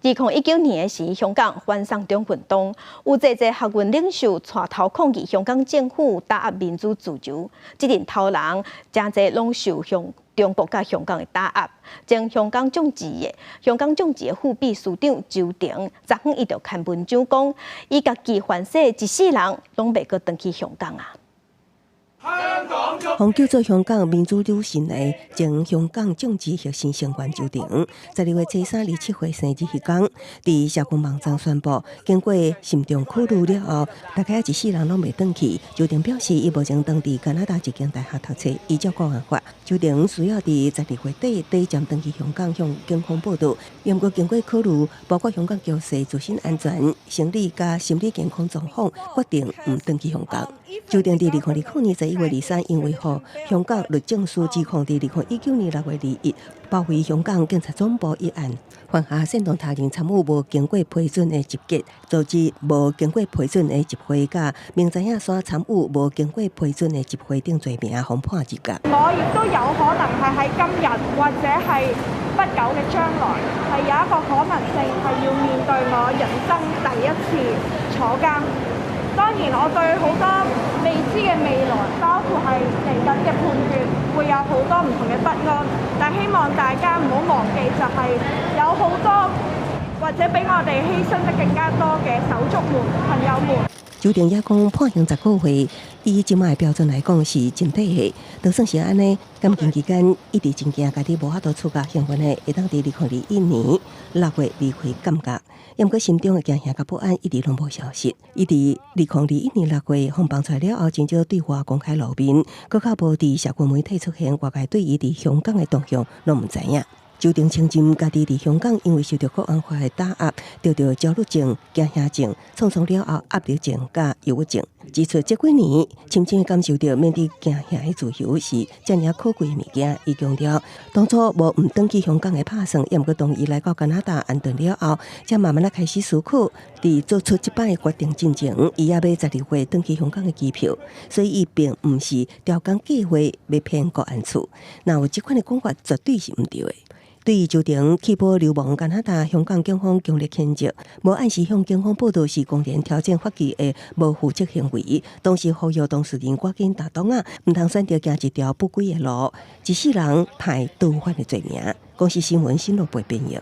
2019年的時，香港反送中運動，有濟濟學運領袖帶頭抗議香港政府打壓民主自由，這陣頭人誠濟攏受香中國佮香港的打壓。前香港眾志的副秘書長周庭，昨昏伊就刊文章講，伊家己凡勢一世人攏袂閣轉去香港啊。予叫做香港民主女神的前香港眾志核心成員周庭，12月初三27歲生日彼工，佇社群網站宣布，經過慎重考慮了後，大概一世人攏袂轉去。周庭表示，伊目前當佇加拿大一間大學讀冊，依照國安法，周庭需要佇12月底短暫轉去香港向警方報到。毋過經過考慮，包括香港局勢、自身安全、生理佮心理健康狀況，決定毋轉去香港。周庭佇2020年11月23，因為予香港律政司指控，佇2019年6月21包圍香港警察總部一案，犯下煽動他人參與無經過批准的集結、組織無經過批准的集會，佮明知影山參與無經過批准的集會等罪名，予判入獄。我亦都有可能係喺今日或者係不久嘅將來，係有一個可能性係要面對我人生第一次坐監。當然，我對好多未知嘅未來，包括係嚟緊嘅判決，會有好多唔同嘅不安。但希望大家唔好忘記，就係有好多或者比我哋犧牲得更加多嘅手足們、朋友們。周庭也講判刑10個月，以這擺的標準來講是真短的。就算是按呢，監禁期間一直真驚家己無法度出獄，幸運的會當佇2021年6月離開監獄。毋過心中的驚嚇佮不安一直攏無消失。伊佇2021年6月予放出來了後，真少對外公開露面，閣較無佇社群媒體出現，外界對伊佇香港的動向攏毋知影。周庭承認家己佇香港因為受著國安法的打壓，得著焦慮症、驚嚇症、創傷了後壓力症佮憂鬱症。指出這幾年深深感受著面對驚嚇的自由是遮爾可貴的物件。伊強調，當初無毋轉去香港的拍算，毋過當伊來到加拿大安頓了後，才慢慢仔開始思考。佇做出這擺的決定進前，伊猶買12月轉去香港的機票，所以伊並毋是調工計劃欲騙國安處。若有這款的講法，絕對是毋對的。對於周庭棄保流亡加拿大，香港警方強烈譴責，無按時向警方報到是公然挑戰法紀的無負責行為。同時呼籲當事人趕緊踏擋仔，毋通選擇行一條不歸的路，一世人判逃犯的罪名。公視新聞新羅貝編譯。